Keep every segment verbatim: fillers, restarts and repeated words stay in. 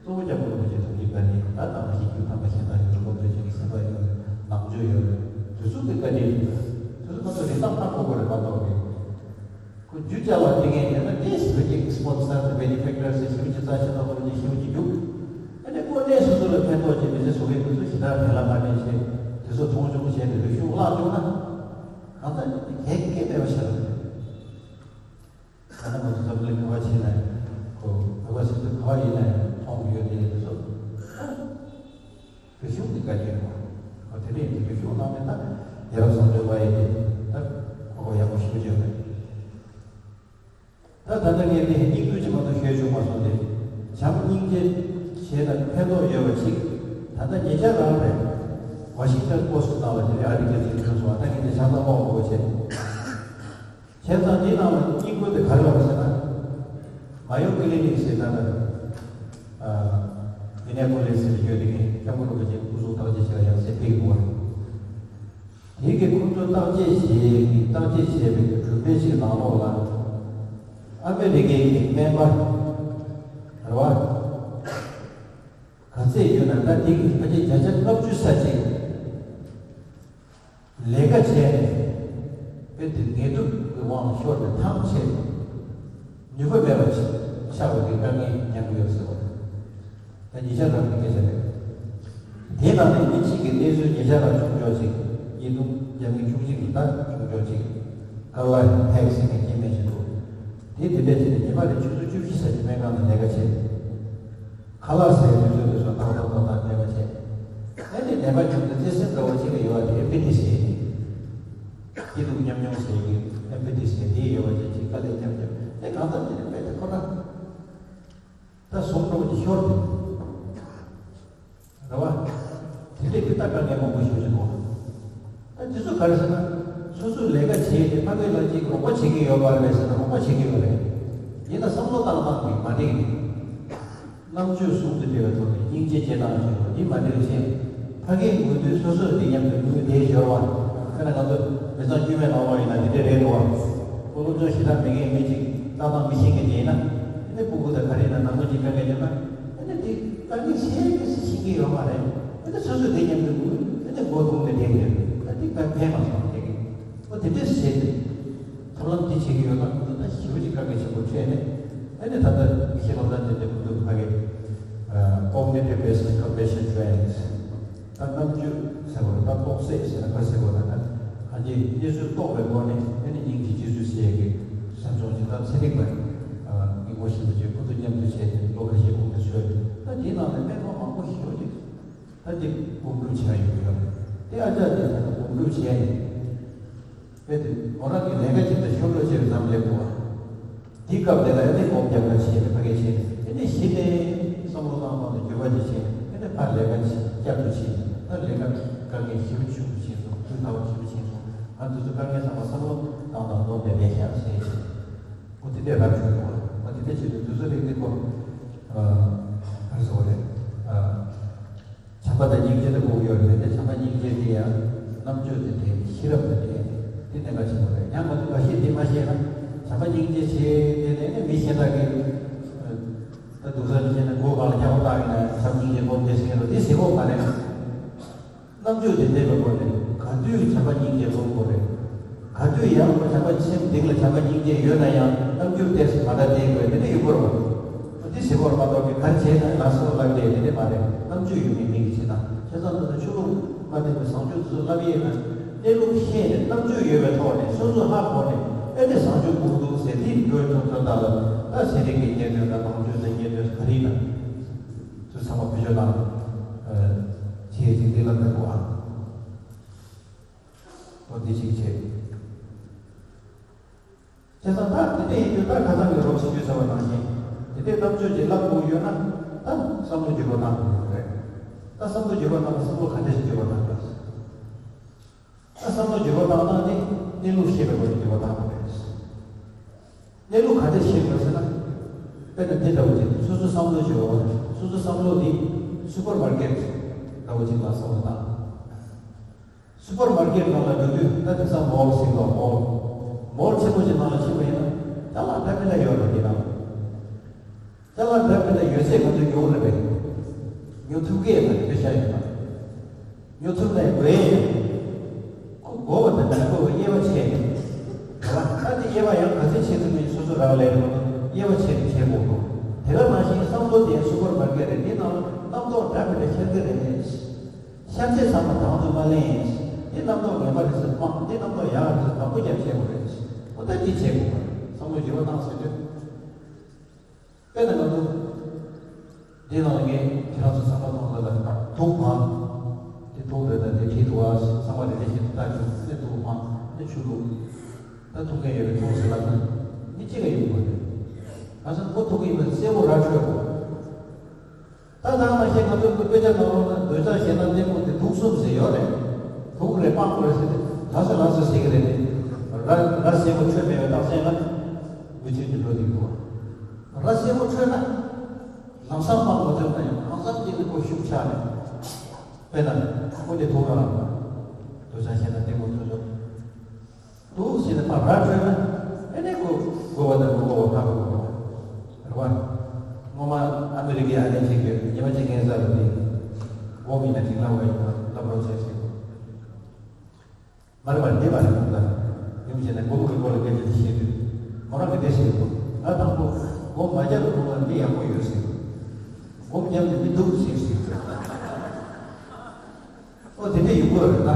གཙོ་བོ་རྒྱལ་པོ་རིན་པོ་ཆེ་ཐུགས་ཀྱི་བཀའ་དྲིན། ད་དམ་པ་ཞིག་རྒྱུ་དམ་པ་གཞན་དག་ཡོད། སློབ་གྲྭ་ཆེན་གྱི་སེམས་པ་ཡོད། ནང་ཆོས་ཡོད། དེ་ཚོ་གི་བཀའ་དྲིན་རེད། དེ་ཚོ་ཁོ་ཚོ་རིན་ཐང་ཧ་གོ་དགོས་རེད་མ་གཏོགས་རེད། ཁོ་རྒྱུ་ཅག་ལ་དེ་ངས་ཉན་ན་ཏེས་བོད་ཀྱི་སི་པོན་སར་དང་བེ་ནི་ཕེག་ཊར་ཟེར་ཞེ་པོ་ཅིག་རྩ་ཆེ་ན་ཁོ་རང་གིས་ཞེ་པོ་ཅིག་རྒྱུགས། ཨ་ནི་དངོས་གནས་སོ་སོ་ལ་ཕན་ཐོགས་ཀྱི་མི་ཚེ་བཟོ་མཁན་དེ་ཚོ་ཞེ་དྲག་ཕན་ལ་མ་ཕན་བྱས། དེ་ཚོ་མཐོང་ཆུང་བྱས་ཏེ་རིག་གཞུང་བརླག་བཅུག་ན། གང་ལྟར་གལ་གལ་མེད་པ་ཆགས་རེད། ད་ནི་ང་ཚོ་འཛམ་གླིང་ག་པར་ཕྱིན་ནའི་ཁོ་བོད་པ་སེམས་ཚོར་ག་པར་ཡིན་ནའི་མཐོང་གི་ཡོད་དེ་ཚོ། རིག་གཞུང་གི་བཀའ་དྲིན་རེད། ཁོ་དེ་འདྲ་ཡིན་དུས་རིག་གཞུང་ནང་ནས་ད་ཡ་རབས་བཟང་སྤྱོད་པ་ཡིན་དེ་ད་ཁོ་ཁོ་ཡག་པོ་ཞེ་པོ་ཅིག་རེད། ད་ད་ལྟ་ངས་འདི་སྙིང་བསྡུས་ཅིག་མ་གཏོགས་ཤོད་ཆོག་མ་སོང་སྟེ། བྱམས་སྙིང་རྗེ་བྱས་ན་ཕན་ཐོགས་ཡོད་པ་ཅིག་ད་ལྟ་ཉེ་ཆར་རང་རེད། ཝ་ཤིང་ཊོན་པོ་སི་ཊི་ནང་ལ་དེ་རིང་ཨར་ཊི་ཀལ་ཅིག་བྱུང་སོང་བ། ད་ངས་འདི་ཆ་ཚང་ཀློག་དགོས་བྱས། བྱས་ཙང་འདི་ནང་ལ་སྙིང་པོ་དེ་ག་རེ་ལབ་ཟེར་ན། མ་ཡོ་ཀི་ལི་ནིག་ཟེར་ད་ལྟ། མི་ནེ་པོ་ལིས་ཟེར་ཡོད་དེ་ངས་སྐྱབས་མགོན་རིན་པོ་ཆེ་སྐུ་གཟུགས་བརྟག་དཔྱད་བྱེད་ཡག་ཟེར་ཕེབས་ཡོང་བ་རེད། དེ་གི་ཁོང་ཚོ་བརྟག་དཔྱད་བྱས་ཀྱི་བརྟག་དཔྱད་བྱས་པའི་གྲུབ་འབྲས་ཅིག་ནང་ལོགས་ལ། ཨ་མེ་རི་ཀའི་གི་སྨན་པ་རེད་བ། ག་ཚད་ཡོད་ན་ད་དེ་གི་ཕལ་ཆེར་བརྒྱ་ཆ་ལྔ་བཅུ་ས་གཅིག་ལས་ཀ་བྱས་ནས་དཔེ་དེ་ངལ་དུབ་ཀྱི་དབང་ལ་ཤོར་ནས་ཐང་ཆད་ནས་ནུས་པ་མེད་པ་ཆགས་པ་གི་དཀའ་ངལ་མྱངས་ཀྱི་ཡོད་ཟེར་བ་རེད། ད་ཉེ་ཆར་རང་གི་སྐད་ཆ་རེད། དེ་ནང་ནས་མི་གཅིག་གི་གནས་ཚུལ་ཉེ་ཆར་རང་བྱུང་ཆོག་ཅིག་ཉིས་སྟོང་བརྒྱ་མེད་བཅུ་གཅིག་ལ་ད་བྱུང་ཆོག་ཅིག་ཀར་ལ་ཧེག་ཟེར་མཁན་སྐྱེ་དམན་ཞིག་འདུག་དེ་དེ་འདྲ་བྱས་ནས་ཉི་མ་རེ་ཆུ་ཚོད་བཅུ་བཞི་ཙམ་གྱི་སྨན་ཁང་ནང་ལས་ཀ་བྱས། ཁ་ལག་ཟས་དུས་ཚོད་དུས་ཚོད་ཏག་ཏག་ཏག་ཏག་ལས་ཀ་བྱས། ཨ་ནི་ནད་པ་བྱུང་ཚེ་བརྩེ་སེམས་འདྲ་བོ་ཅིག་ལ་ཡོད་པ་དེ་ཨེམ་པ་ཐི་ཟེར་ནས། སྐྱིད་སྡུག་མཉམ་མྱོང་ཟེར་གྱི་ཨེམ་པ་ཐི་ཟེར་དེ་ཡོད་པ་ཅིག་ཅིག་དཀའ་ལས་མཉམ་མཉམ་ཨེ་གང་ལྟར་དེ་ནི་དཔེ་དེ་ཁོ་ན། ད་སོང་འགྲོ་གི་ཤོར་དེ། རེད་བ། དེ་འདྲས་ཀྱི་ད་དཀའ་ངལ་མང་པོ་ཞིག་ཡོད་འདུག་ད་དེ་ཚོ་ག་རེ་ཟེར་ན། སོ་སོས་ལས་ཀ་བྱས་ཏེ་ཕ་གི་ལ་ཅིག་རོགས་པ་བྱེད་ཀྱི་ཡོད་པ་རེད་ཟེར་ན་རོགས་པ་བྱེད་ཀྱི་ཡོད་རེད། ཡིན་ན་བསམ་བློ་བཏང་སྟངས་ཀྱིས་མ་འགྲིག་ནས། རྣམ་དཔྱོད་ཟུང་དུ་འབྲེལ་བའི་ཐོག་ནས་སྙིང་རྗེ་སྐྱེ་སྟངས་བྱེད་དགོས། འདི་མ་འགྲིག་ཕྱིན། ཕ་གིའི་དགོས་དུས་སོ་སོས་འདི་མཉམ་དུ་དགོས་དེ་སྦྱོར་བ། དཔེར་ན་ང་ཚོ་མི་ཚང་དཀྱུས་མའི་ནང་ལོགས་ཡིན་ན་འདི་འདྲས་རེད་འདུག་བ། ཁོ་སློབ་སྦྱོང་ཞེ་དྲག་མེད་མཁན་མི་གཅིག་ལྟ་སྟངས་མི་ཤེས་མཁན་དེ་ཡིན་ན། ཨ་ནི་སྤུ་གུ་དང་ག་རེ་ཡིན་ན་ནང་མི་གཅིག་དཀའ་ངལ་བྱུང་ན། ཨ་ནི་དེ་དཀའ་ངལ་ཆེ་གི་སེ་ཤེས་ཀྱི་ཡོད་མ་རེད། ཨ་ནི་སོ་སོས་དེ་མཉམ་དུ་དགོས། ཨ་ནི་མགོ་བརྡུངས་ནས་བསྡད་ཀྱི་ཡོད། ཨ་དེ་དཀའ་ཕན་མ་སོང་བསྡད་ཀྱི། ཨོ་དེ་འདྲས་བྱས་ཏེ། ཐབས་ལམ་འདི་བྱེད་ཀྱི་ཡོད་ན་ཁོ་ཚོ་ད་ཞེ་པོ་ཅིག་དཀའ་ངལ་ཆེན་པོ་འཕྲད་ནས། ཨ་ནི་ད་ལྟ་མི་ཤེས་ལོ་ཙཱ་འདི་འདྲ་ཁོ་ཚོ་ཕ་གི་Cognitive Based Compassion Training ད་རྣམ་དཔྱོད་ཟེར་བ་རེད། ད་རྟོག་སད་ཟེར་ན་ཁ་ཟེར་བ་ད་ད་གང་ཅི་གནས་ཚུལ་རྟོགས་པའི་སྒོ་ནས་ཨ་ནི་སྙིང་རྗེ་རྗེ་བསུ་བྱེད་ཀྱི་སེམས་བྱུང་ཅིག་ད་ཚན་རིག་པ་ཡིན་ངེས་པོ་ཞིག་ཏུ་བྱེད། ཁོ་ཚོ་མཉམ་དུ་བྱས་ཏེ་ལོ་ཁ་ཤས་གོང་དུ་སོས་ད་དེའི་ནང་ནས་སྨན་པ་མང་པོ་ཞེ་པོ་ཅིག་ད་འདི་སྒོམ་སྒྲུབ་བྱ་ཡོང་གི་ཡོད་རེད། དེ་ཨ་ཅག་དེ་ད་ལྟ་སྒོམ་སྒྲུབ་བྱས་ནས། དཔེ་དེ་མོ་རང་གི་ལས་ཀ་ཅིག་དང་ཤོར་ལོ་ཅིག་ཙམ་སླེབས་འདུག་བ། འདི་སྐབས་དེ་ལ་ཨེ་ནི་སྒོམ་རྒྱབ་ཁ་བྱས་ནས་ཕ་གི་བྱས་ནས་ཨེ་ནི་གཞི་ནས་བསམ་བློ་བཏང་སྟངས་དང་འགྱུར་བ་ཅིག་བྱས་ནས་ཨེ་ནི་ཕར་ལས་ཀ་ཅིག་བསྐྱར་དུ་བྱས་ནས་ད་ལས་ཀ་དཀའ་ངལ་ཞེ་པོ་ཆུང་དུ་ཕྱིན་སོང་། སྐུལ་ཐག་པ་ཞེ་པོ་ཕྱིན་སོང་། ང་དེ་ཚོ་དཀའ་ངལ་ཚང་མ་བསམ་བློ་བཏང་སྟངས་ནོར་བསྡད་མེད་ཤག་ཟེར་བྱས། ཁོ་དེ་འདྲས་རབ་བྱུང་འདུག་བ། ཁོ་དེ་འདྲས་བྱས་དུས་དུས་ཚོད་རིང་དེ་ཁོ་ག་རེ་ཟེར་བ་རེད། བྱམས་པ་དང་སྙིང་རྗེ་དེ་དགོས་ཀྱི་ཡོད་རེད་དེ། བྱམས་པ་སྙིང་རྗེ་དེ་ཡང་རྣམ་དཔྱོད་དེ་འདྲེས་ནས་ཤེས་རབ་དེ་འདྲེས་ནས་དེ་གནད་འགག་ཆེན་པོ་རེད། ཡང་ང་ཚོ་འགའ་ཤས་དེ་མ་ཤེས་ན་བྱམས་པ་སྙིང་རྗེ་བྱས་དེ་ནས་ནི་མི་གཞན་དག་གིས་ད་སྡུག་ས་མི་ཤེས་ན་མགོ་སྒང་ལ་སྐྱ་བོ་བཏགས་ཡིན་ན་བྱམས་སྙིང་རྗེ་སྒོམ་བསྡད་ཟེར་གྱི་རེད། དེ་ཟེར་དགོས་མ་རེད། རྣམ་དཔྱོད་དེ་འདྲེས་པའི་སྒོ་ནས་ག་དུས་བྱམས་པ་སྙིང་རྗེ་སྒོམ་དགོས་རེད། ག་དུས་ཡང་བྱམས་པ་ཆེན་སྡིག་ལ་བྱམས་པ་སྙིང་རྗེ་ཡོད་ན་ཡང་རྣམ་འགྱུར་ཏོག་ཙམ་མ་འདྲ་བསྟན་དགོས་དེ་འདྲ་ཡོད་དགོས་རེད་བ། འདི་ཟེར་བར་མ་གཏོགས་ཀྱི་གར་བྱས་ན་ལ་སོགས་ལབ་དེ་དེ་འདྲ་མ་རེད། རྣམ་དཔྱོད་ཡོད་མེད་མིང་གི་ཕྱི་ནང་བྱས་ཙང་ད་ལྟ་ཆོས་ལུགས་མ་བསྟེན་པའི་བཟང་སྤྱོད་དེ་ཚོ་ལབ་ཡས་ན་གནས་ལུགས་ཤེས་ནས་རྣམ་དཔྱོད་ཡོད་པའི་ཐོག་ནས་སོ་སོ་ཧ་གོ་ནས་ཨེ་འདྲ་བཟང་སྤྱོད་དགོས་འདུག་ཟེར་དེ་འགྲོ་ཐོན་ཐོན་དག་ལ་ད་ཟེར་རིགས་ཀྱི་རྙེད་དོན་དང་བཟང་སྤྱོད་ཟེར་རྙེད་དོན་ག་རེ་ཡིན་ན་ཚོ་ཚང་མ་བེད་སྤྱོད་གནང་བྱས་ཅིག་འདི་ལ་འབད་དགོས་ཨ། ཨོ་འདི་ཞིག་བྱེད། བྱས་ཙང་ད་དེ་འདྲ་ཡིན་དུས་ད་ཁ་སང་གི་རོགས་ཞུས་ཚར་བ་ནང་བཞིན་དེ་འདྲའི་རྣམ་དཔྱོད་ཀྱི་རླབས་དགོས་ཡོད་ན་ད་བསམ་བློ་འགྱུར་བ་བཏང་དགོས་ཡོད་རེད། ད་བསམ་བློ་འགྱུར་བ་བཏང་ན་བསམ་བློ་ག་འདྲ་ཞིག་འགྱུར་བ་བཏང་དགོས། ད་བསམ་བློ་འགྱུར་བ་བཏང་སྟངས་དེ་གནས་ལུགས་ཤེས་པའི་སྒོ་ནས་འགྱུར་བ་བཏང་དགོས་རེད། གནས་ལུགས་ག་འདྲ་ཤེས་དགོས་ཟེར་ན། དཔེར་ན་འདི་འདྲ་བོ་ཅིག་སོ་སོ་བསམ་བློ་ཞིག་འོང་། སོ་སོ་བསམ་བློ་འདི་སུ་པར་མར་ཀེཊ་འདྲ་བོ་ཅིག་ལ་བསམ་བློ་བཏང་། སུ་པར་མར་ཀེཊ་ནང་ལ་འགྲོ་དུས་ད་དེང་སང་མོལ་ཟེར་གྱི་འདུག་མོལ། མོལ་ཆེན་པོ་ཅིག་ནང་ལ་ཕྱིན་པ་ཡིན་ན་ཅ་ལག་འདྲ་མི་འདྲ་ཡོད་རེད། དེ་ནང་ཅ་ལག་འདྲ་མི་འདྲ་ཡོད་ཚད་ང་ཚོས་ཉོ་གི་རེད་པས། ཉོ་ཐུབ་ཀྱི་ཡོད་པ་དེ་ཤ་ཡོད་པ། ཉོ་ཐུབ་ནས་དགོས་ཡས་ཡོད། ཁོ་དགོས་པ་དང་མི་དགོས་པའི་དབྱེ་བ་ཕྱེ་ནས། རེད་བ། ད་དེ་དབྱེ་བ་ཡང་ག་ཚོད་ཕྱེ་ཐུབ་མིན་སོ་སོ་རག་ལས་རེད་མ་གཏོགས་དབྱེ་བ་ཕྱེ་ནས་བྱེད་དགོས་གོ། དེ་ག་ནང་བཞིན་བསམ་བློ་དེ་སུ་བར་མ་འགལ་རེད། འདི་ནང་ལ་རྣམ་རྟོག་འདྲ་མི་འདྲ་ཤར་གི་རེད། ཤར་ཚད་ཚང་མ་དང་དུ་མ་ལེན་ཡིན། འདི་རྣམ་རྟོག་ངན་པ་རེད་ཟེར་སྤང་། འདི་རྣམ་རྟོག་ཡག་རེད་ཟེར་བདག་པོ་རྒྱབ་བྱེད་དགོས་རེད། འོ་ད་འདི་བྱེད་དགོས་པ་རེད། བསམ་བློ་འགྱུར་བ་བཏང་ཟེར་དུས། དཔེར་ན་ང་ཚོ་འདི་ནང་ལ་ངས་ཁྱེད་རང་ཚོ་བསམ་བློ་གཏོང་ལ་ལ་དུག་སྦང་། དེ་དུག་རེད། ད་དེ་བྲིས་འདུག་ཨ། ཚང་མ་རེ་རེ་བཞིན་དུ་ལྟ་བྱུང་། དེ་དུག་སྦང་། དེ་ཆུ་བླུགས། ད་འཐུང་མཁན་ཡོད་པའི་འཐུང་ཟེར་ལབ་ན་མི་གཅིག་ལ་ཡོང་དགོས་རེད། ག་ས་ཁོ་དུག་ཡིན་པ་གསལ་པོ་ར་འཕྲོད་དགོས། ད་ད་མ་ཤེས། ང་ཚོ་དཔེ་ཆ་ནང་ལོགས་ན་འདོད་ཆགས་ཞེ་སྡང་གཏི་མུག་དེ་དུག་གསུམ་ཟེར་ཡོད་རེད། དུག་རེད། སྤང་དགོས་རེད་ཟེར་ཏེ་ལགས་སོ་ལགས་སོ་ཟེར་གི་རེད་དེ། ར་ར་གསལ་པོ་འཕྲོད་མེད་པའི་རྟགས་མཚན་ལ་འགུལ་ཆེན་གྱི་འགྲོ་དེ་གོ། ར་གསལ་པོ་འཕྲོད་ན་ལམ་སང་སྤང་མ་ཐུབ་ན་ཡང་གང་འཚམ་ཅིག་ནི་ཁོ་ཤུགས་ཆག་ནས། དཔེར་ན་ཁོ་དེ་དུག་རང་རེད། འདོད་ཆགས་ཞེ་སྡང་གཏི་མུག་ཚོ་ཚོ། དུག་ཟེར་ནས་ཕར་ར་འཕྲོད་ན། ཨེ་ནས་ཁོ་དགོས་པ་དང་མི་དགོས་པ་ཧ་གོ་དགོས་པ་རེད་བ། སྔོན་མ་ཨ་མི་རི་ཀའི་ཨ་ནེ་གཅིག་གིས་ཉི་མ་གཅིག་ངའི་རྩ་ལ་དེ་སྒོམ་ཡིན་ན་འགྲིག་ན་བ་ཡིན་ན་ལབ་རོགས་བྱས་ཟེར། མ་རེད་མ་རེད། འདི་མ་རེད་ད། ཡིན་ཞེ་ན་སྒོམ་གྱི་སྐོར་ལ་སྐད་ཆ་དེ་བཤད་དུས་མོ་རང་གིས་དེ་ཟེར་གོ། ང་དང་པོ་སྒོམ་མ་རྒྱབ་པའི་གོང་ལ་འདི་ཡག་པོ་ཡོད་ཟེར། སྒོམ་རྒྱབ་ནས་མི་འདུག་ཟེར་ཟེར། ཨོ་དེ་འདྲ་ཡོང་གི་རེད་ད།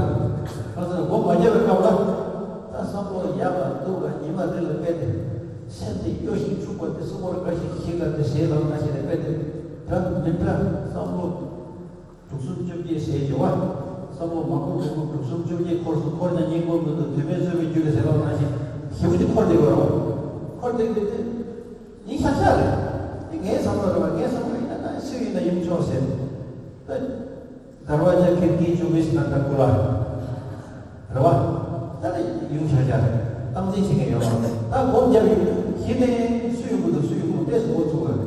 ཁ་སང་སྒོམ་མ་རྒྱབ་པའི་སྐབས་ལ། ད་བསམ་བློ་ཡག་ལ་སྡུག་ལ་ཉི་མ་རེ་ལ་སྤེལ་ཏེ། སེམས་དེ་སྐྱོ་ཞིང་འཁྲུགས་པ་དེ་སོ་སོར་དགའ་ཞིང་ཞིག་ལ་དེ་ཟེར་ལབ་ན་ཞེ་ནས་སྤེལ་ཏེ། འདྲ་མི་འདྲ་བསམ་བློ། དྲུག་གསུམ་བཅོ་བརྒྱད་ཟེར་གྱི་བ། བསམ་བློ་མང་པོ་མང་པོ་དྲུག་གསུམ་བཅོ་བརྒྱད་འཁོར་སོང་། འཁོར་ན་སྙིང་པོ་མི་འདུག་དུས་མེད་གསོད་པའི་རྒྱུ་རེད་ཟེར་ལབ་ན་ཞེ་ཞེ་པོ་ཅིག་འཁོར་བསྡད་ཡོད་རེད་བ། འཁོར་བསྡད་བསྡད་དེ། ཡིན་ཤག་ཤག་རེད། དེ་ངའི་བསམ་བློ་རེད་བ། ངའི་བསམ་བློ་ཡིན་ན་ད་སུ་ཡིན་ན་ཡོང་ཆོག་ཟེར། ད་དར་བ་ཅག་ཁེར་གྱིས་བཅུག་མི་ཞིག་ན་ད་ཀུ་ལ་རེད་བ། ད་ནི་ཡོང་ཤག་ཤག་རེད། སྟངས་འཛིན་བྱེད་མཁན་ཡོད་རེད་བ། ད་སྒོམ་རྒྱབ་ཡོད་གཞི་ནས་སུ་ཡོང་གི་འདུག་སུ་ཡོང་གི་འདུག་ཏོག་ཙམ་འགོ་ཚུགས་པ་རེད།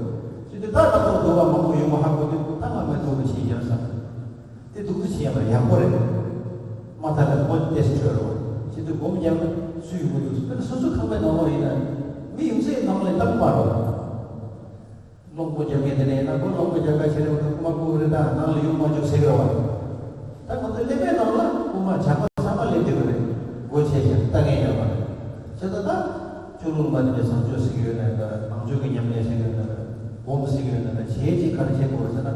ཅི་སྟེ་ད་ང་ཚོ་འདུག་བ་མང་པོ་ཡོང་བ་ཧ་གོ་དུས་ད་ང་མི་འདུག་གི་ཕྱིན་རྒྱབ་ས། དེ་སྡུག་ཅུ་བྱེད་ཡ་མ་ཡག་པོ་རེད། མ་མཐའ་ལ་སྔོན་ཏེ་སི་འཕྲོད་རོགས། ཅི་སྟེ་སྒོམ་རྒྱབ་ན་སུ་ཡོང་གི་འདུག་དཔེར་ན་སོ་སོ་ཁང་པའི་ནང་ལོགས་ཡིན་ན་མི་ཡོང་སའི་ནང་ལ་སྟབས་མ་རོགས། གློག་སྒོ་རྒྱབ་མཁན་དེ་འདྲ་ཡིན་ན་ཁོ་གློག་སྒོ་རྒྱབ་ཁ་ཕྱི་རེ་བ་དང་ཁུག་མ་ཁུག་རེ་ད་ནང་ལ་ཡོང་མ་བཅུག་ཟེར་གི་རེད་བ། ད་ང་ཚོ་ཀླད་པའི་ནང་ལ་ཁུག་མ་ཇག་པ་ཚང་མ་སླེབས་བསྡད་ཀྱི་རེད། སྒོ་ཕྱེ་བཞག་ལྟ་མཁན་ཡོད་མ་རེད། བྱས་ཙང་ད་ཆོས་ལུགས་མ་མཐུན་པའི་བཟང་སྤྱོད་ཟེར་གྱི་ཡོད་ན་འདྲ། ནང་ཆོས་ཀྱི་ཉམས་ལེན་ཟེར་གྱི་ཡོད་ན་འདྲ། སྒོམ་ཟེར་གྱི་ཡོད་ན་འདྲ། བྱས་རྗེས་ག་རེ་བྱེད་དགོས་རེད་ཟེར་ན།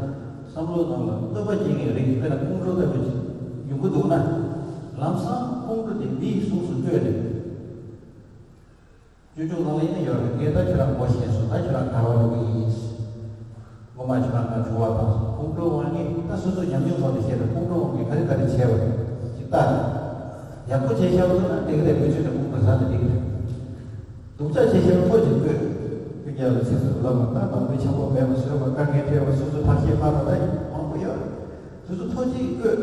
བསམ་བློ་ནང་ལ་གནོད་པ་སྐྱེལ་མཁན་རིགས་དཔེར་ན་ཁོང་ཁྲོ་ལྟ་བུ་ཅིག་ཡོང་གི་འདུག་ན། ལམ་སང་ཁོང་ཁྲོ་དེ་མི་ཡི་གཟུགས་སུ་སྤྲོས་ནས། སྤྱོད་འཇུག་ནང་ལ་ཡིན་ན་ཡོད་རེད། ངས་ད་ཁྱོད་རང་ངོ་ཤེས་སོང་། ད་ཁྱོད་རང་ག་བ་འགྲོ་གི་ཡིན། ངོ་མ་ཁྱོད་རང་ང་དྲི་བ་བཏང་སོང་། ཁོང་ཁྲོའི་དབང་གིས་ད་སོ་སོ་ཉམས་མྱོང་ཐོག་ནས་བཤད་ན་ཁོང་ཁྲོའི་དབང་གིས་ག་རེ་ག་རེ་བྱས་པ་རེད་ཅིག་ལྟ་ནས། ཡག་པོ་བྱས་བཞག་པ་འདུག་ན་འགྲིག་གི་རེད། མི་ཆོས་ནས་ཁོང་ཁྲོ་ཟ་ན་འགྲིག་གི་རེད། སྡུག་ཅག་བྱས་བཞག་པ་ཐོ་ཅིག་བཀོད། ཕུན་རྒྱལ་ལ་ཚིག་རྩུབ་ལབ་པ། ད་དང་པོའི་འཆམ་པོ་མེད་པ་བཟོས་པ། དཀའ་ངལ་འཕྲད་པ། སོ་སོ་ཐབས་ཤེས་ཕར་ལ་ད་མང་པོ་ཡོད་རེད། དེ་ཚོ་ཐོ་ཅིག་བཀོད།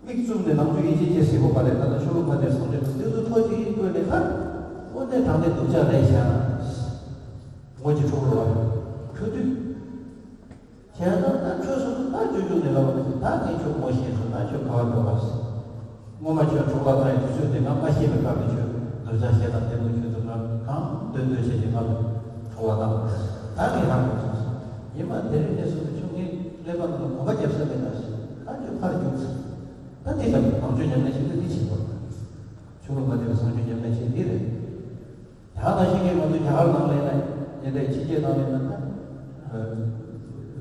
མིག་བཙུམ་ནས་ནམ་རྒྱུན་ཡིད་ཆེས་བྱེད་སྲིད་པོ་མ་རེད། ད་ལྟ་ཆོས་ལུགས་མ་དེར་བཟང་སྤྱོད་དེ་ཚོ་ཐོ་གཅིག་གིས་བཀོད་ནས་ད་དངོས་གནས་དྲང་གནས་སྡུག་ཅག་རེད་ཤག་ངོ་གཅིག་འཁྲུག་རོགས། འཁྲུག་དུས། བྱས་ཙང་ད་འཕྲོད་སོང་། ད་སྤྱོད་འཇུག་ནས་ལབ་པ་ནི་ད་ངས་ཁྱོད་ངོ་ཤེས་སོང་། ད་ཁྱོད་ག་བ་འགྲོ་བ་ཟེར། སྔོན་མ་ཁྱོད་འཁྲུག་ལ་བཏང་ཡི་དུས་ཚོད་དེ་ང་མ་ཤེས་པའི་སྐབས་ནས་ཁྱོད་འདོད་ཆགས་ཞེ་སྡང་གཏི་མུག་ཁྱོད་ཚོ་ང་གང་འདོད་འདོད་བྱས་ཀྱི་ང་ལ་འཁྲུག་ལ་བཏང་བ་རེད། ད་ངས་ཧ་གོ་སོང་ཟེར། ཉི་མ་དེ་རིང་ནས་བཟུང་སྟེ་ཁྱོད་ངའི་ཀླད་པ་ནང་ལ་གོམ་པ་རྒྱབ་ས་མེད་ད་ཟེར། ད་ཁྱོད་ཕར་རྒྱུགས་ཟེར། ད་འདི་ལ་ནང་ཆོས་ཉམས་ལེན་བྱེད་ན་འདི་བྱེད་དགོས། ཆོས་ལུགས་མ་མཐུན་པའི་བཟང་སྤྱོད་ཉམས་ལེན་བྱེད་འདི་རེད། ད་ལྟ་ཞིག་གིས་ང་ཚོ་རྒྱ་གར་ནང་ལ་ཡིན་ན་དེ་འདྲའི་ཕྱི་རྒྱལ་ནང་ལ་ཡིན་ན་ད་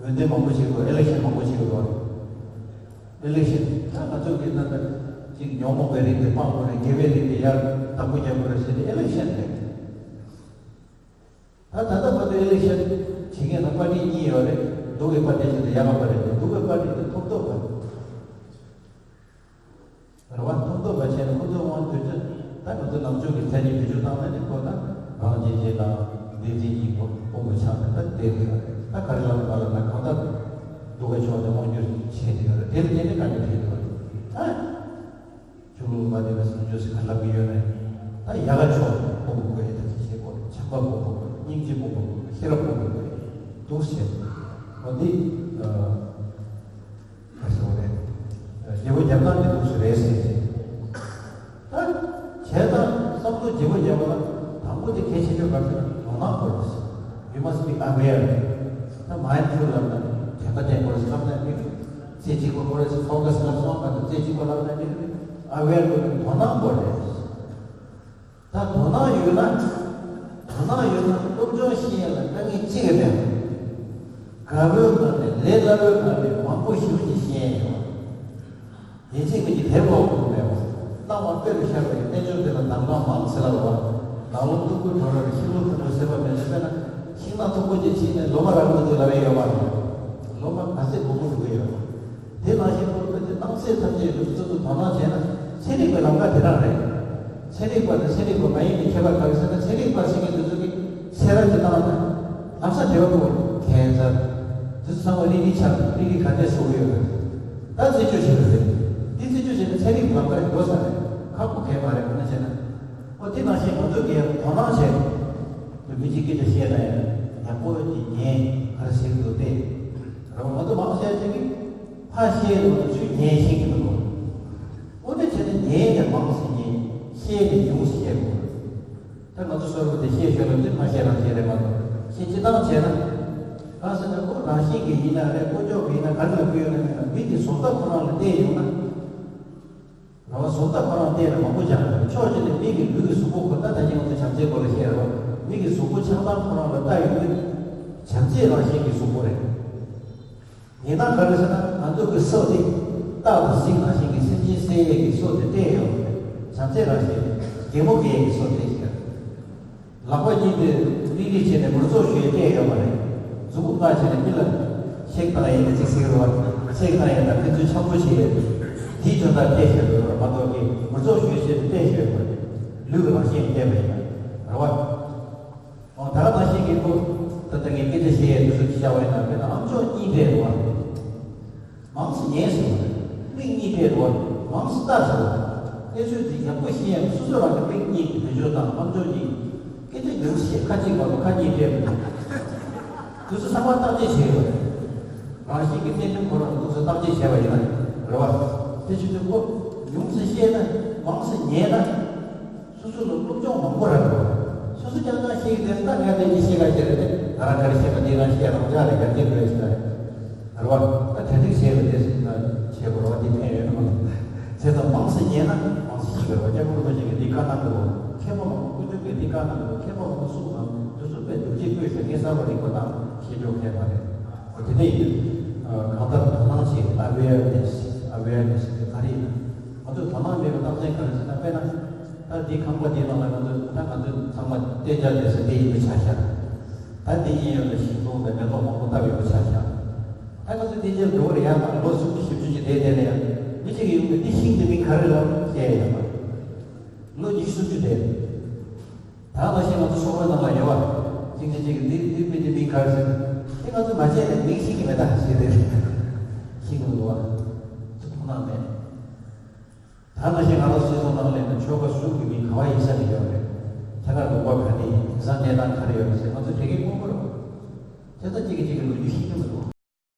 འོས་འདེམས་མང་པོ་བྱེད་དགོས། ཨི་ལེག་ཤན་མང་པོ་བྱེད་དགོས། ཨི་ལེག་ཤན་ད་ང་ཚོ་གི་ད་ད་ཅིག་ཉོན་མོངས་པའི་རིགས་དེ་སྤང་དགོས་རེད། དགེ་བའི་རིགས་དེ་ཡར་བདག་པོ་རྒྱག་དགོས་རེད་ཟེར་ཏེ་ཨི་ལེག་ཤན་རེད། ད་ད་ལྟ་བར་དུ་ཨི་ལེག་ཤན་བྱེད་མཁན་ལ་པར་ཊི་གཉིས་ཡོད་རེད། སྡུག་གི་པར་ཊི་ཞིག་དང་ཡག་གི་པར་ཊི་ཞིག་སྡུག་གི་པར་ཊི་དེ་ཐོབ་ཐོབ་པ་རེད་བ། ཐོབ་ཐོབ་པ་བྱས་ན་ཁོ་ཚོའི་དབང་དུས་ཚོད་ད་ང་ཚོ་ནང་ཆོས་ཀྱི་མཚན་ཉིད་བེད་སྤྱོད་བཏང་ན་ནི་ཁོ་ད་རང་བྱས་རྗེས་དང་བདེན་འཛིན་གཉིས་ཁོ་དབང་དུ་ཆགས་ནས་ད་བསྡད་ཀྱི་ཡོད་རེད། ད་ག་རེ་ལབ་དགོས་ལབ་ན་གང་ལྟར་སྡུག་གི་ཕྱོགས་དེ་དབང་སྒྱུར་བྱེད་ཀྱི་ཡོད་རེད། དེ་ལ་བརྟེན་ནས་ག་འདྲ་བྱེད་ཀྱི་ཡོད་རེད། ད། ཆོས་ལུགས་མ་མཐུན་པའི་བཟང་སྤྱོད་ཟེར་ག་ལབ་ཀྱི་ཡོད་རེད། ད་ཡག་ག་ཕྱོགས་སྤོང་དགོས་ཡོད། ད་ཅི་བྱེད་དགོས། བྱམས་པ་སྤོང་དགོས། སྙིང་རྗེ་སྤོང་དགོས། ཤེས་རབ་སྤོང་དགོས། འདུག་ཟེར། འོ་འདི་ག་ཟེར་བ་རེད། བདེ་བོ་རྒྱབ་སྟངས་འདི་འདུག་ཟེར་རེད་ཟེར། ད་བྱས་ཙང་བསམ་བློ་བདེ་བོ་རྒྱབ་པ་ལ་དང་པོ་དེ་གལ་ཆེ་ཤོས་ག་རེ་ཟེར་ན་དོ་སྣང་དགོས་རེད་ཟེར། You must be aware. ད་མའིན་ཌ་ཕུལ་ལབ་ན་དྲན་པ་བསྟེན་དགོས་ རྩེ་གཅིག་པ་ཁོ་རེ་ཕོ་ཁ་སི་ལ་སོང་ག་ཚོད་རྩེ་གཅིག་པ་ལ་ན་ནི་ཨ་ཝེར་དགོས་ནི་དོ་སྣང་དགོས་རེད། ད་དོ་སྣང་ཡོད་ན། དོ་སྣང་ཡོད་ན་སློབ་སྦྱོང་ཤེས་ཡ་ལ་དཀའ་ངལ་གཅིག་ཡོད་པས། དགའ་བོའི་ངང་ནས་ལས་སླ་བོའི་ངང་ནས་མང་པོ་ཞིག་ཅིག་ཤེས་ཡ་ཡོད། ཡིན་གཅིག་མིན་གཅིག་དེབ་ཀློག་དགོས་མེད་པ། སྣང་བ་དཔེ་རུ་ཤར་བའི་རྟེན་འབྱུང་དེ་ལ་དང་བླངས་མང་ཟེར་ལ་བ། ནག་ལོ་སྟུག་པོའི་གྲོང་ར་རུ་ཤིང་ལོ་མཐོན་པོ་ཟེར་བ་མེད་ན། དཔེར་ན་ཤིང་ནགས་མཐོན་པོ་ཅིག་ཕྱིན་ནས་ལོ་མ་རག་མི་འདུག་ལབ་ཡ་ཡོད་པ་རེད། ལོ་མ་ག་ཚད་སྦོམ་པོ་འགྲོ་གི་ཡོད་པ། དེ་ནང་བཞིན་ཁོ་ཚོས་སྣང་ཚད་ཐམས་ཅད་ལུགས་སྲོལ་དུ་དོ་སྣང་བྱས་ན་ཚན་རིག་པའི་ལམ་ཁ་དེ་རང་རེད། ཚན་རིག་པ་དང་ཚན་རིག་པ་མ་ཡིན་པའི་ཁྱད་པར་ག་རེ་ཟེར་ན། ཚན་རིག་པ་ཟེར་མཁན་དེ་ཚོ་གིས་ཚན་རིག་ཅིག་བཏང་ན་ལམ་སང་འབྲེལ་བ་དགོས། ཁེན་སར་དེ་ཚོ་ཚང་མ་རིགས་རིགས་ཆགས། རིགས་རིགས་ག་འདྲས་བཟོ་གི་ཡོད་རེད། ད་རྩད་གཅོད་བྱེད་དགོས་རེད། འདི་རྩད་གཅོད་བྱས་ན་ཚན་རིག་ལམ་ཁ་འགྲོ་ས་རེད། ཁག་པོ་གང་མ་རེད། དཔེར་ན་བྱས་ན། ཨོ་དེ་ནང་བཞིན་ང་ཚོ་གིས་དོ་སྣང་བྱས། མི་གཅིག་སྐད་ཆ་བཤད་ན་ཡང་ཡག་པོ་ཅིག་ཉན། ག་རེ་ཟེར་གྱི་འདུག་སྟེ། རང་ང་ཚོ་མང་ཆེ་ཅིག་གིས་ཕར་བཤད་ཡོང་དུས་ཚུར་ཉན་ཤེས་ཀྱི་མི་འདུག་ཨོ་དེ་བྱས་ན་ཉན་ནས་མང་ཙམ་ཉན། བཤད་ནས་ཉུང་ཙམ་བཤད་དགོས། ད་ང་ཚོ་སོ་སོ་དེ་བཤད་ཤོད་ལ་དེ་མ་བཤད་རང་བཤད་རེད་མ་གཏོགས། བཤད་སྤྱི་བཏང་བྱས་ན། གང་ཟེར་ན་ཁོ་རང་བཞིན་གྱི་ཡིན་ན་རེད། ཀོ་ཅོག་གི་ཡིན་ན། ག་རེ་ལབ་ཀྱི་ཡོད་ན་མིན་ན། མི་གི་བཟོ་ལྟ་ཁོ་རང་ལ་བལྟས་ཡོང་ན། རང་བཟོ་ལྟ་ཁོ་རང་བལྟས་ན་མང་པོ་ཅིག་རེད། ཕྱོགས་གཅིག་ནས་མི་གི་ལུས་ཀྱི་གཟུགས་པོ་ཁོ། ད་ད་གིན་ང་ཚོ་བྱམས་བརྩེའི་སྐོར་ལ་བཤད་རེད་བ། མི་གི་གཟུགས་པོ་ཆགས་སྟངས་ཁོ་རང་ལ་ལྟ་ཡོང་དུས་བྱམས་བརྩེ་རང་བཞིན་གྱི་གཟུགས་པོ་རེད། ཡིན་ན་ག་རེ་ཟེར་ན་ང་ཚོ་གི་སོ་དེ་སྟག་དང་གཟིག་ནང་བཞིན་གྱི་སེམས་ཅན་བསད་ཡས་ཀྱི་སོ་དེ་སྤྲད་ཡོད་རེད། བྱམས་བརྩེ་རང་བཞིན། གད་མོ་བགད་ཡས་ཀྱི་སོ་སྤྲད་ཡོད་རེད། ལག་པ་གཉིས་དེ་རིག་རིག་བྱས་ནས་མི་ཚོགས་ཞུ་ཡས་སྤྲད་ཡོད་མ་རེད། མཛུབ་གུ་བཀག་བྱས་ནས་མི་ལ་ཤེག་བཏང་ཡས་ནས་ཅིག་ཟེར་རོ། ཤེག་བཏང་ཡས་དང་ཕན་ཚུན་འཆམ་པོ་བྱེད་ཡས་དེའི་དོན་དག་སྤྲད་བཞག་ཡོད་རེད་མ་གཏོགས་ཀྱི་མི་ཚོགས་ཞུ་ཡས་ཆེད་དུ་སྤྲད་བཞག་ཡོད་མ་རེད། ལུས་ཀྱི་རང་བཞིན་སྤྲད་པ་ཡིན་པ་རེད་བ། འོ་ད་ག་ནང་བཞིན་གྱི་ཁོ་ད་ལྟ་ངས་སྐད་ཆ་བཤད་ཡས་དུས་སུ་ཅི་བྱ་བ་ཡིན་ན། དཔེར་ན་ཨམ་ཅོག་གཉིས་སྤྲད་འདུག་བ། མང་ཙམ་ཉན་ཟེར་བ་རེད། མིག་གཉིས་སྤྲད་འདུག་བ། མང་ཙམ་ལྟ་ཟེར་བ་རེད། གནས་ཚུལ་འདི་ཡག་པོ་ཤེས་ཡག་སོ་སོ་རང་གི་མིག་གཉིས་ཀྱི་བེད་སྤྱོད་དང་ཨམ་ཅོག་གཉིས། སྐད་ཆ་ཉུང་ཤས། ཁ་གཅིག་མ་གཏོགས་ཁ་གཉིས་སྤྲད་མི་འདུག་དུས་ཚོད་ཚང་མ་བརྟག་དཔྱད་བྱས་ཡོད་རེད། རང་བཞིན་གྱི་བསྟན་སྲུང་ཁོ་རང་དུས་ཚོད་བརྟག་དཔྱད་བྱས་པ་ཡིན་ན་རེད་བ། དེ་བྱེད་དུས་ཁོ་ཉུང་ཙམ་བཤད་ན་མང་ཙམ་ཉན་ན། སོ་སོ་ལ་སློབ་སྦྱོང་མང་པོ་རག་གི་རེད། སོ་སོ་རྐྱང་རྐྱང་ཤེས་ཀྱི་རེད། ད་ངས་དེ་གཉིས་ཤེས་ག་ཤེས་རེད་དེ། ང་རང་ག་རེ་ཤེས་པ་དེ་རང་ཤེས་རང་འཇགས་ལ་ཡར་རྒྱས་འགྲོ་ཡ་ཞིག་རེད། རེད་བ། ད་གྲ་སྒྲིག་བྱས་པ་དེ་བྱེད་དགོས་རེད་བ། དེ་ཕན་ཡོད་ན་མ་གཏོགས། བྱས་ཙང་མང་ཙམ་ཉན་ན་མང་ཙམ་ཤེས་ཀྱི་རེད་བ། སྐྱབས་མགོན་རིན་པོ་ཆེ་གིས་འདི་བཀའ་གནང་གི་རེད་བ། མཁན་པོ་མང་པོ་སྐུ་མདུན་གྱིས་འདི་བཀའ་གནང་གི་རེད་བ། མཁན་པོ་མང་པོ་གསུངས་དང་དུས་ཚོད་དཔེ་རྡོ་རྗེ་བཀོད་ཤག་ངས་གསར་པ་རིག་པ་དང་ཤེས་འཇོག་མཁན་མ་རེད། འོ་དེ་འདྲ་ཡིན། གང་ལྟར་དོ་སྣང་བྱེད། ཨ་ཝེར་ནེ་སི། ཨ་ཝེར་ནེ་སི་དེ་ག་རེ་ཡིན་ན། ང་ཚོས་དོ་སྣང་མེད་པའི་རྟགས་མཚན་ག་རེ་ཟེར་ན། དཔེར་ན། ད་འདི་ཁང་པ་འདི་ནང་ལ་ང་ཚོས། ད་ང་ཚོས་ཚང་མ་རྟེན་འབྲེལ་ལས་ས་དེ་ཡིན་པ་ཆ་བཞག་ད་འདི་གཡས་གཡོན་ལ་ཤིང་སྡོང་དང་མེ་ཏོག་མང་པོ་བཏབ་ཡོད་པ་ཆ་བཞག་ད་ང་ཚོས་རྟེན་འབྲེལ་འགྲོ་བར་ཡང་དང་ལོ་སུམ་ཅུ་བཞི་བཅུ་ཅིག་བསྡད་བསྡད་ན་ཡང་མི་གཅིག་གི་ཡོང་གི་འདི་ཤིང་འདི་མིང་ག་རེ་ལབ་ཟེར་ཡ་ཡོད་མ་རེད། ལོ་ཉི་ཤུ་སུམ་ཅུ་བསྡད། ད་ནང་བཞིན་ང་ཚོ་ཚོགས་པའི་ནང་ལ་ཡོད་པ། གཅིག་གིས་གཅིག་གིས་འདི་འདི་མི་འདི་མིང་ག་རེ་ཟེར། དེ་ང་ཚོས་མ་བྱས་ནས་མིང་ཤེས་ཀྱི་མེད་ད་ཟེར་དེ་རེད། ཤེས་ཀྱི་མི་འདུག་བ། དོ་སྣང་མེད། ད་ནང་བཞིན་ང་རང་སྲིད་ཚོགས་ནང་སླེབས་ནས་ཆོལ་ཁ་གསུམ་གྱི་མིང་ག་བ་ཡིན་ས་ནས་ཡོད་རེད། ཐད་ཀར་ལུང་པ་ག་ནས་ཡིན། དེང་སང་གནས་སྟངས་ག་རེ་ཡོད་རེད་ཟེར་ང་ཚོ་དྲན་གྱི་དངོས་པོ་རེད། དེ་ལྟར་གཅིག་གིས་གཅིག་གི་ལོ་རྒྱུས་ཤེས་ཀྱི་མི་འདུག